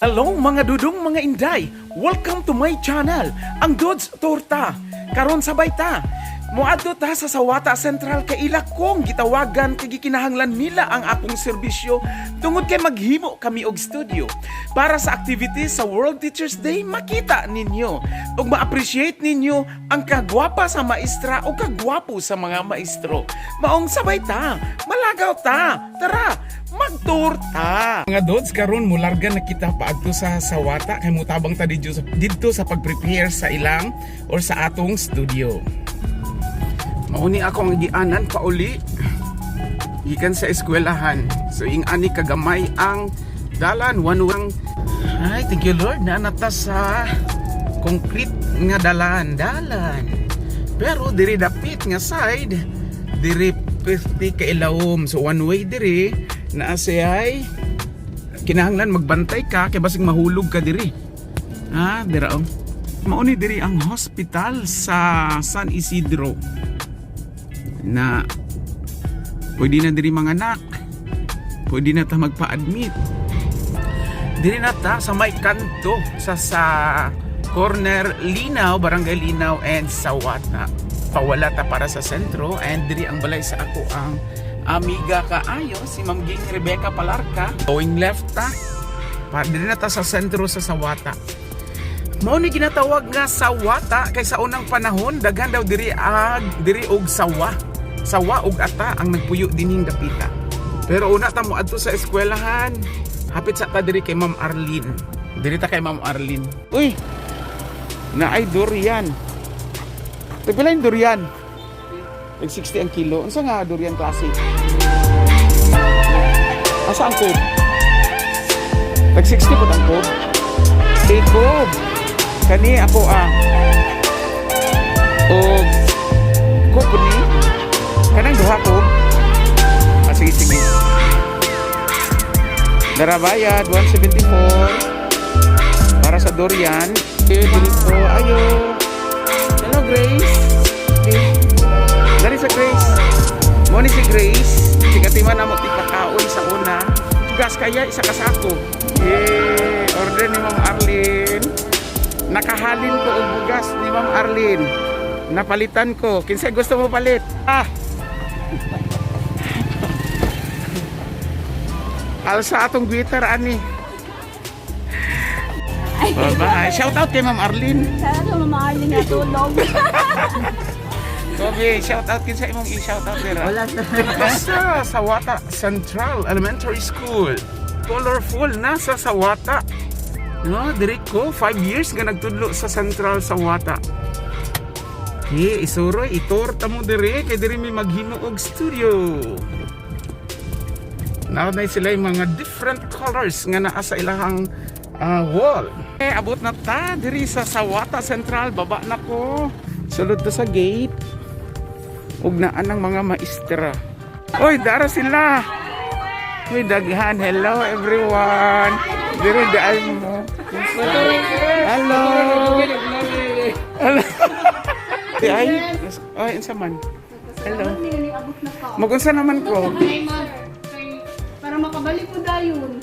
Hello, mga dudong, mga inday! Welcome to my channel, ang Dudes Torta. Karon sabay ta. Moadto ta sa Sawata Central kay ila kong gitawagan kay gikinahanglan nila ang akong serbisyo tungod kay maghimo kami og studio para sa activities sa World Teachers Day. Makita ninyo ug ma-appreciate ninyo ang kagwapa sa maestra o kagwapo sa mga maestro. Maong sabay ta, malagaw ta. Tara, magtorta. Mga dods, karon mularga na kita paadto sa Sawata kay mutabang ta didto sa pag-prepare sa ilang or sa atong studio. Mao ni ako ang gianan pauli gikan sa eskwelahan. So ing ani kagamay ang dalan, one. Ay, thank you, Lord, na nata sa concrete nga dalan, dalan. Pero diri dapit nga side, diri 50 kailawom. So one way diri naa siya ay kinahanglan magbantay ka kay basig mahulog ka diri. Ah, dira oh. Mao ni diri ang hospital sa San Isidro na pwede na diri mga anak, pwede na ta magpa-admit. Diri na ta sa may kanto sa corner Linaw, Barangay Linaw and Sawata. Pawala ta para sa sentro and diri ang balay sa ako ang amiga kaayo, si Ma'am Ging Rebecca Palarca. Going left ta pa, diri na ta sa sentro sa Sawata. Mao ni ginatawag nga Sawata kay sa unang panahon daghan daw diri ag diri og sawa. Sawa og ata ang nagpuyo dinhing dapita. Pero una ta mo adto sa eskwelahan. Hapit sa ta diri kay Ma'am Arlene. Diri ta kay Ma'am Arlene. Uy. Naay durian. Tagpila yung durian? Tag 60 ang kilo. Unsa nga durian klase? Asa ang kob? Tag 60 po ang kob. Kob. Kani ako ah. Og kob po ni. Kanang duha kob. Ah, sige, sige. Dara bayad, 174. Para sa durian. Eh, dito. Ayo. Hello, Grace. Okay. Dari sa Grace. Mo ni si Grace. Sigatiman na mo tigpakaon sa una. Gas kaya isa ka sako. Eh, order ni Ma'am Arlene. Nakahalin ko og bugas ni Ma'am Arlene. Napalitan ko. Kinsay gusto mo palit? Ah. Alsa atong Twitter ani. Bye-bye. Shout out kay Ma'am Arlene. Sana sa Mama Arlene na tulog. Kobe, shout out kinsa imong i-shout out dira? Wala na. Nasa Sawata Central Elementary School. Colorful nasa Sawata. No, diri ko 5 years nga nagtudlo sa Central Sawata. Eh, isuroy, itorta mo diri kay diri may maghimo og studio. Naa na sila yung mga different colors nga naa sa ilahang wall. Eh, abot na ta diri sa Sawata Central, baba na ko. Sulod ta sa gate. Ug naa ng mga maestra. Oy, dara sila. Uy, daghan. Hello, everyone. Diri daan mo. Hello. Hello. Di ay, ay, unsa man? Hello. Magunsa naman ko. Para makabalik ko dayon.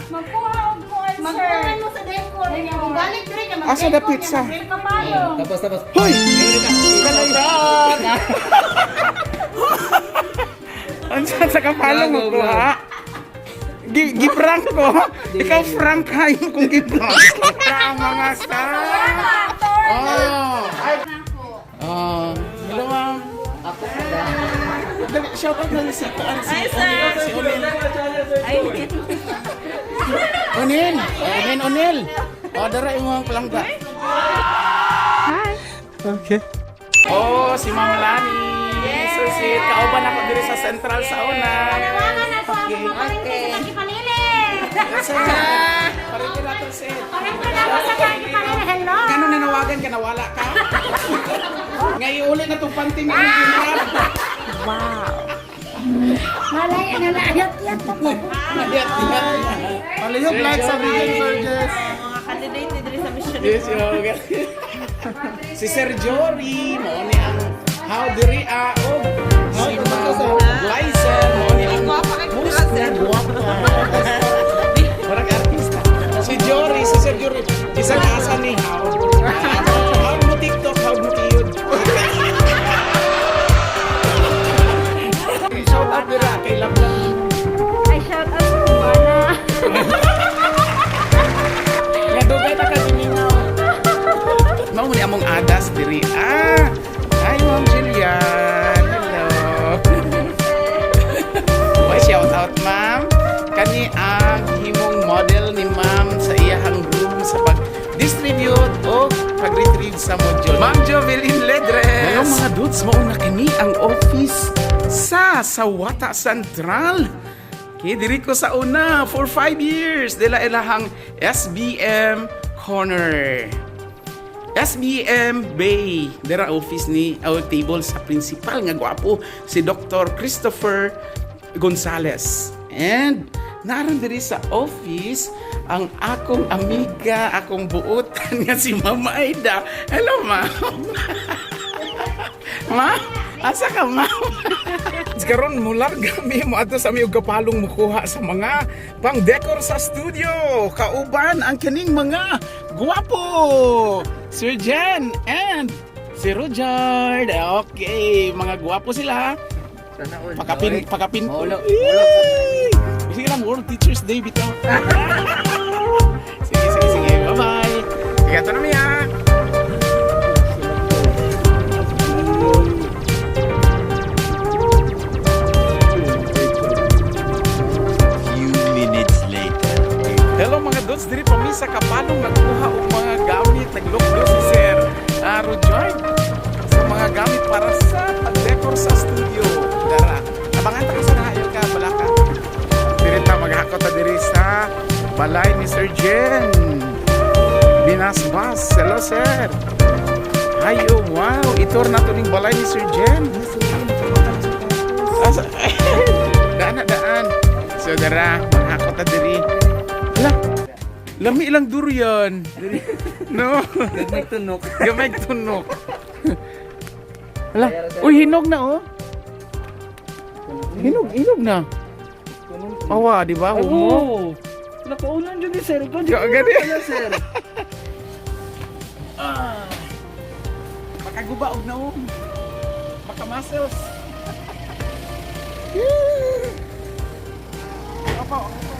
Magkuha og kuan, sir. Magkuha mo sa decor. Balik diri ka Asa da pizza? Kapayong. Tapos, tapos. Hoy! Unsa sa kapalong mo ko ha? Gi-prank ko. Ikaw frank ha yung kung gi-prank. Ang mga star. Oh. Ay. Oh. Hello, ma'am. Ako po ba? Dali, shout out na si Kuan si Onil. Si Onil. Onil. Onil, Onil. Oh, dara imong palangga. Hi. Okay. Oh, si Ma'am Lani. Yes. So, si kauban ako diri sa Central sa una. Tawagan ako ang mga palengke sa Tagipanili. Sa Parente natin si. Palengke na ako sa Tagipanili. Hello. Kano nanawagan ka, nawala ka? Ngayon uli na itong panty ni General. Malay na layat-yat ako. Palihog like sa video, Sir Jess. Mga candidate ni diri sa mission. Yes, yo. Si Sir Jory, mo ni ang how diri a og si Ma'am Glycel, mo ni ang most na guwapa. Parang artista. Bisag asa ni how. How mo TikTok, how mo tiyod. Shout out dira kay Lamlam. Ay, shout out ko na. Nga dugay na kami. Mao ni among adas diri. Ah. Hi, Ma'am Jillian. Hello. Why shout out, ma'am? Kani ang himong model ni ma'am sa iyahang room sa pag-distribute o pag-retrieve sa module. Ma'am Jovelyn Ledres. Hello mga dudes, mao na kini ang office sa Sawata Central. Okay, diri ko sa una for 5 years dila ilahang SBM Corner. SBM Bay. Dira office ni our table sa principal nga gwapo si Dr. Christopher Gonzales. And naron diri sa office ang akong amiga, akong buotan nga si Ma'am Aida. Hello, ma'am. Ma'am, asa ka, ma'am? Karon mularga mi mo adto sa mi og kapalong mukuha sa mga pang-decor sa studio. Kauban ang kining mga guwapo. Sir Jen and si Rojard. Okay, mga guwapo sila. Sana all. Pakapin, pakapin. Maulo. Yay! Sige lang, World Teachers Day bitaw. Sige, sige, sige. Bye-bye. Sige, ito na mi ha. Few minutes later. Hello mga dudes, diri pa mi sa Kapalong nagkuha og mga gamit, naglukdo si Sir Rojard sa mga gamit para sa pag-decor sa studio. Dara, abangan ta ka sa nahayo ka, balaka. Diri ta maghakot ta diri sa balay ni Sir Jen. Binasbas. Hello, sir. Hi, oh, wow. Itur na to ning balay ni Sir Jen. Asa? Daan na daan. So dara, maghakot ta diri. Hala. Lami lang durian. No. May tunok. Gamay tunok. Hala. Uy, hinog na oh. Hinog, hinog na. Awa, di ba? Humo. Nakaunan dyan ni sir. Ikaw Gani. sir. Makaguba og naong. Maka muscles. Opo, opo.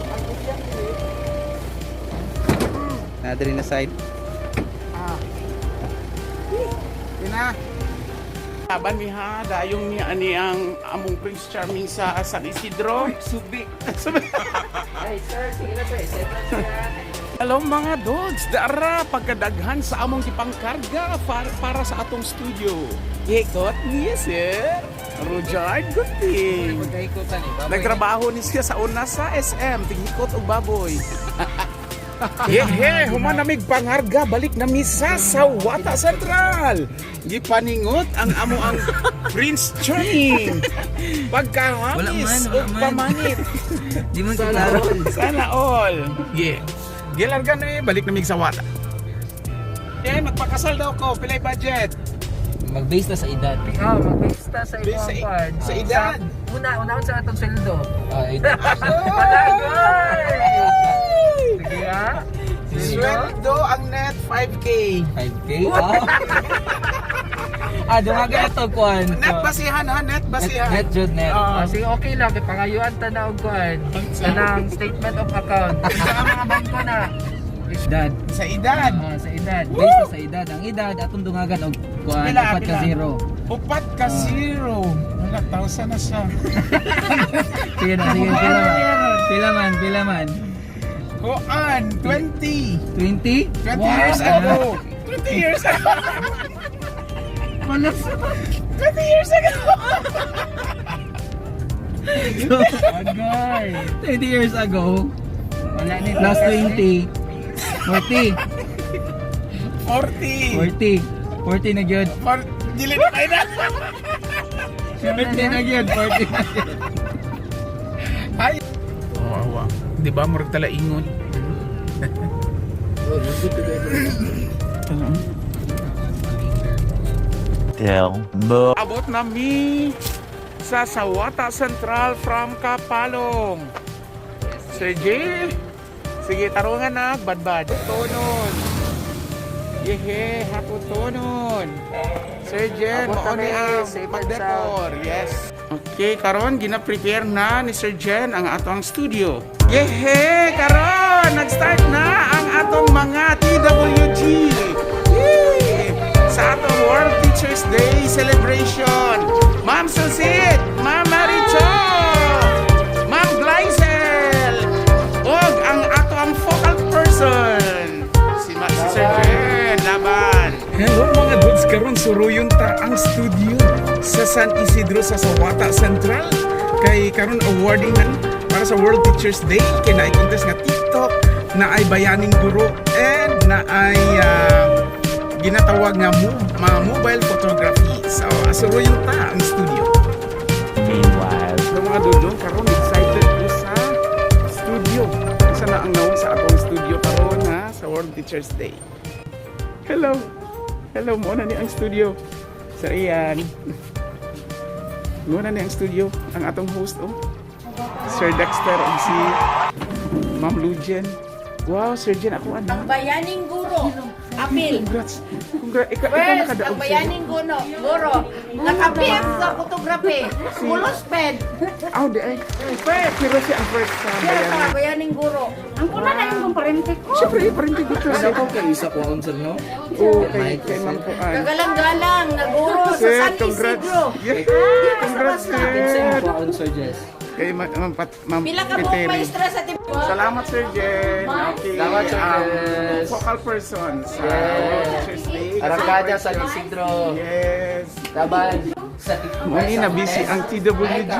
Ang durian diri. Na diri na side. Ah. Ina. Laban mi ha, dayong ni ani ang among Prince Charming sa San Isidro. Subi. Subi. Ay sir, sige na sir. Set na sir. Hello mga dogs, dara pagkadaghan sa among gipangkarga para sa atong studio. Hikot niya sir, Rojard Guting. Pagkahikutan eh. Nagtrabaho ni siya sa una sa SM, tighikot og baboy. Yehe, humanamig pangarga, balik na misa sa Wata Central. Gipaningot ang amo ang Prince Charming. Wala Pagkahamis man, wala ug man. pamanit. Di man klaro. Sana all. Yeah. Gilarga na eh, balik na mig sa Wata. Eh, magpakasal daw ko, pilay budget. Mag-base na sa edad. Oh, mag-base ta sa Base imong card. sa edad. Una, una sa atong sweldo. Ah, edad. Palagoy! Sige ha. Sweldo ang net 5K. 5K? Oh. Ah, dungaga na to, kuan. Net basihan ha, net basihan. Net, jud, net. Ah, sige, okay lang kay pangayuan ta na og kuan. Kanang statement of account. Sa mga bangko na. Edad. Sa edad. Ah, sa edad. Base na sa edad. Ang edad, atong dungagan og kuan, Pila, upat ka pila? zero. Upat ka zero. Wala, tausa na siya. Sige na, sige, pila man. Pila man, pila man. Kuan, 20. 20? 20 years ago. 20 years ago. Malas. 20 years ago. Agay. 20 years ago. Wala ni Plus 20. 40. 40. 40. 40 na gyud. Dili na kayo na. 40 na gyud. 40 na gyud. Ay. Oh, awa. Di ba murag tala ingon? Tell more. Abot na mi Sa Sawata Central from Kapalong. Sir J. Sige, tarungan na, badbad. Tonon. Yehe, haputonon. Sir Jen, Abot mao kami, ni ang safe and pagdekor. Yes. Okay, karon gina-prepare na ni Sir Jen ang atong studio. Yehe, karon nag-start na ang atong mga TWG. Yee! Sa atong World Teachers Day celebration. Ma'am Susit, Ma'am Maricho, Ma'am Gleisel, og ang ato ang focal person, si Sir Jen Laban. Hello mga dudes, karon suruyon ta ang studio sa San Isidro sa Sawata Central kay karon awarding na para sa World Teachers Day kay naay contest nga TikTok na ay bayaning guro and na ay ginatawag nga mga mobile photography. So asuruyon ta ang studio. Meanwhile. So mga dudong, karon excited ko sa studio. Isa na ang naong sa atong studio karon ha, sa World Teachers Day. Hello. Hello, mo na ni ang studio. Sir Ian. Mo na ni ang studio, ang atong host oh. Sir Dexter ang si Ma'am Lujen. Wow, Sir Jen, ako anak. Bayaning Guro. Apil. Congrats. Congrats. Ikaw First, nakadaog ang sir. Bayaning Guro. Guro. Nakapim sa photography. Mulos bed. Aw, di ay. First. Pero siya ang first sa Siya bayan. sa Bayaning Guro. Ang kuna na yung parente ko. Siyempre, parente ko to. Ano ko kay isa ko sir, no? Oo, kay Ma'am Kuan. Kagalang-galang na guro sa Sir, San congrats. Isidro. Yeah. Congrats, Kinsa sir. mo kuhaon, Sir Jess? Kay Ma'am Pat, Ma'am Pila ka buok Piteri. maestra sa tip. Salamat, Sir Jen. Okay. Salamat, Sir Jess. Focal person sa Yes. World Teachers Day. Arangkada San Isidro. Yes. Laban. Sa Muni na busy ang TWG.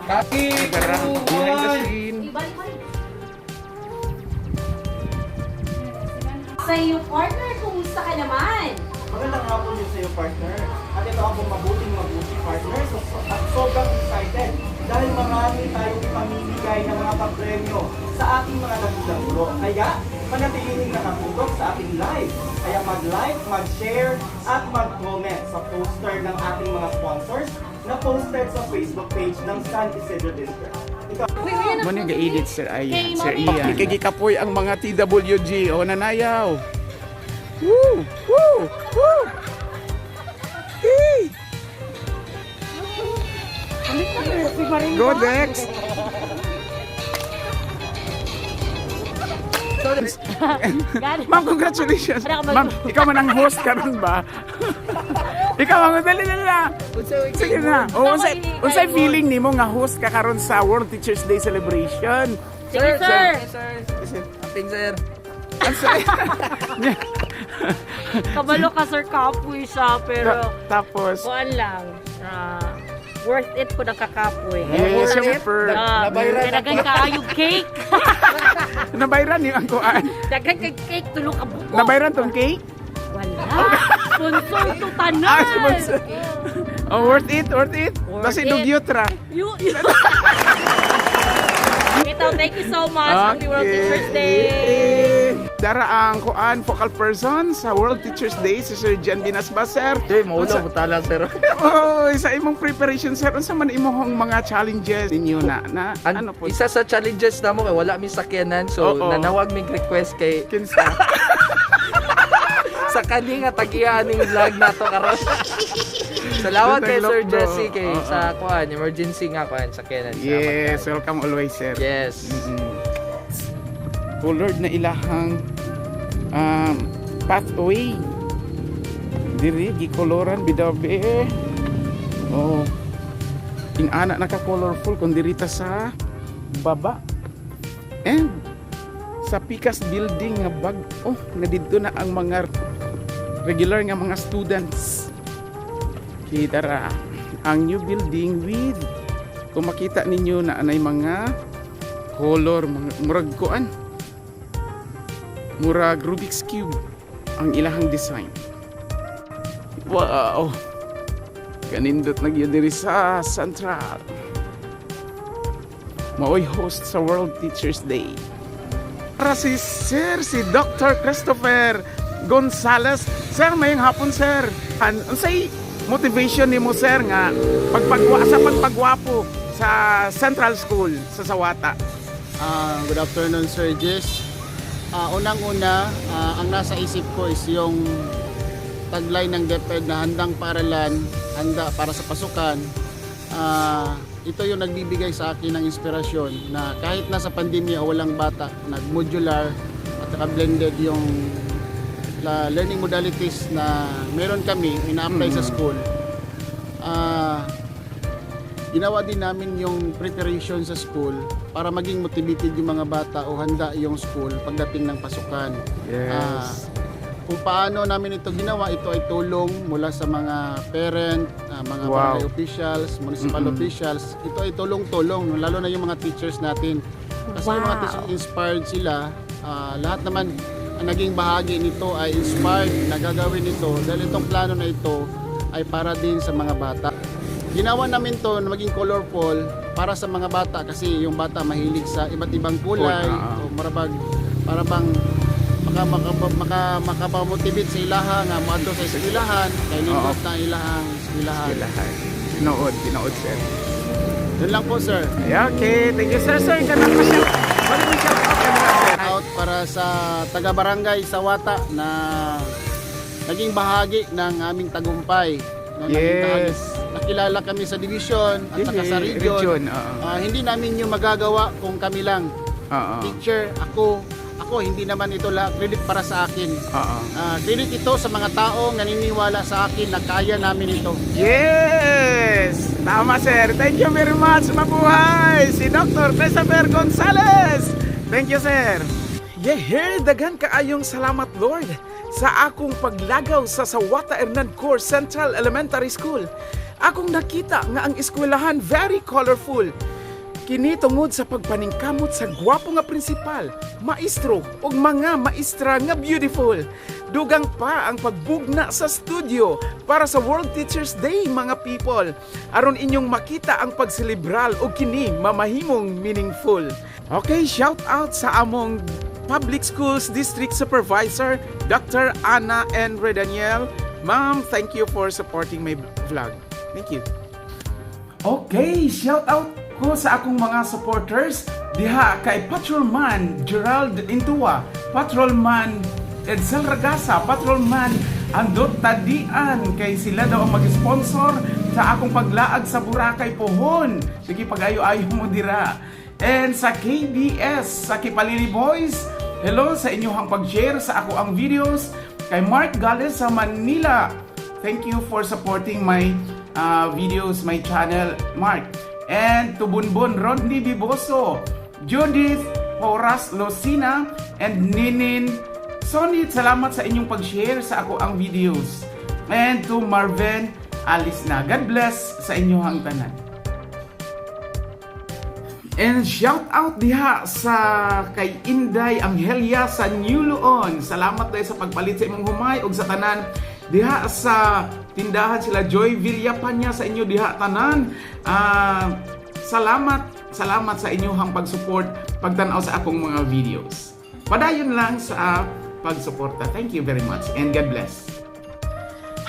Kaki! Tara, behind the scene. Sa iyo, partner, kumusta ka naman? Magandang hapon din sa iyo, partner. At ito ako mabuting mabuti, partner. So, at sobrang excited dahil marami tayong pamimigay ng mga papremyo sa ating mga nagudang guro. Kaya, panatilihing nakatutok sa ating live. Kaya mag-like, mag-share, at mag-comment sa poster ng ating mga sponsors na posted sa Facebook page ng San Isidro District. Ikaw, Muni ga-edit Sir Ian. Sir Ian. Okay, kagikapoy ang mga TWG. O nanayaw. Woo! Woo! Woo! Hey! Go Dex! Ma'am, congratulations. Ma'am, ikaw man ang host karon ba? Ikaw ang dali dali na. Sige na. Oh, unsay feeling nimo nga host ka karon sa World Teachers Day celebration? Sige, sir. Sir. Ating sir. Unsay? Kabalo ka, sir, kapoy siya, pero Tapos kuan lang. Worth it po nakakapoy. Yes, syempre. Nabayran Daghan kaayog cake. Nabayran ni ang kuan. Daghan kay cake tulo ka buko. Nabayran tong cake? Wala. Sponsor to tanan. Ah, sponsor. Oh, worth it, worth it. Worth Basi it. dugyot ra. You, you. Ito, thank you so much. Happy World Teachers Day. Dara ang kuan focal person sa World Teachers Day si Sir Jan Binasba, sir. Sir, maulaw ko tala, sir. Oh, sa imong preparation sir, unsa man imong mga challenges ninyo na na ano po? Isa sa challenges namo kay wala mi sakyanan so Oo. nanawag mig request kay Kinsa? sa kani nga tagiya ning vlog nato karon. Salamat kay Sir Taglok, Jesse kay Oo. sa kuan emergency nga kuan sakyanan. Salamat Yes, kayo. welcome always sir. Yes. Colored na ilahang pathway. Diri gikoloran bidabe. Oh. Ingana naka colorful kun diri ta sa baba. And sa Picas building nga bag-o na didto na ang mga regular nga mga students. Kita ra ang new building with kung makita ninyo na anay mga color mga murag kuan murag Rubik's Cube ang ilahang design. Wow! Kanindot na gyud diri sa Central. Maoy host sa World Teachers Day. Para si Sir, si Dr. Christopher Gonzales. Sir, mayong hapon, sir. Unsay motivation nimo, sir, nga pagpagwa sa pagpagwapo sa Central School sa Sawata? Good afternoon, Sir Jess. Unang-una, ang nasa isip ko is yung tagline ng DepEd na handang paaralan, handa para sa pasukan. Ito yung nagbibigay sa akin ng inspirasyon na kahit nasa pandemya o walang bata, nag-modular at naka-blended yung learning modalities na meron kami, ina-apply sa school. Ginawa din namin yung preparation sa school para maging motivated yung mga bata o handa yung school pagdating ng pasukan. Kung paano namin ito ginawa, ito ay tulong mula sa mga parent, mga barangay officials, municipal officials. Ito ay tulong-tulong, lalo na yung mga teachers natin. Kasi yung mga teachers, inspired sila. Lahat naman ang naging bahagi nito ay inspired na gagawin ito dahil itong plano na ito ay para din sa mga bata. Ginawa namin to na maging colorful para sa mga bata kasi yung bata mahilig sa iba't ibang kulay o marabag para bang maka maka maka makapamotivate sa ilaha nga moadto sa eskwelahan kay nindot na ilahang eskwelahan. Eskwelahan. Tinuod, tinuod, sir. Yun lang po, sir. Ay, okay, thank you, sir. Sir, kanang pa siya. Wala mo siya sir. Out para sa taga barangay Sawata na naging bahagi ng aming tagumpay. Na naging bahagi. Nakilala kami sa division at saka sa region. Region, oo. Hindi namin yung magagawa kung kami lang. Teacher, ako hindi naman ito lahat credit para sa akin. Credit ito sa mga taong naniniwala sa akin na kaya namin ito. Yes! Tama, sir. Thank you very much. Mabuhay! Si Dr. Christopher Gonzalez! Thank you, sir. Yeah, here, daghan kaayong salamat, Lord, sa akong paglagaw sa Sawata Hernan Core Central Elementary School. Akong nakita nga ang eskwelahan very colorful. Kini tungod sa pagpaningkamot sa gwapo nga prinsipal, maestro ug mga maestra nga beautiful. Dugang pa ang pagbugna sa studio para sa World Teachers Day, mga people. Aron inyong makita ang pagselebral ug kini mamahimong meaningful. Okay, shout out sa among Public Schools District Supervisor, Dr. Ana N. Redaniel. Ma'am, thank you for supporting my vlog. Thank you. Okay, shout out ko sa akong mga supporters diha kay Patrolman Gerald Intua, Patrolman Edsel Ragasa, Patrolman Andot Tadian, kay sila daw ang mag-sponsor sa akong paglaag sa Boracay pohon. Sige, pag-ayo-ayo mo dira. And sa KBS, sa Kipalili Boys, hello sa inyong pag-share sa ako ang videos. Kay Mark Gales sa Manila, thank you for supporting my videos, my channel, Mark. And to Bunbun Rodney Biboso, Judith Horas Locina, and Ninin Sonit, salamat sa inyong pag-share sa ako ang videos. And to Marvin Alisna. God bless sa inyong tanan. And shout out diha sa kay Inday Anghelia sa New Luon. Salamat dahil sa pagpalit sa imong humay ug sa tanan diha sa tindahan sila Joy Villapanya sa inyo diha tanan. Salamat, salamat sa inyong pag-support, pagtan-aw sa akong mga videos. Padayon lang sa pagsuporta. Thank you very much and God bless.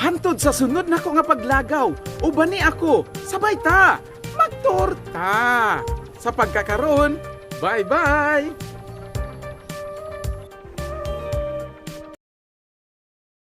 Hantod sa sunod nako nga paglagaw, uban ni ako, sabay ta, magtorta. Sa pagkakaroon, bye-bye!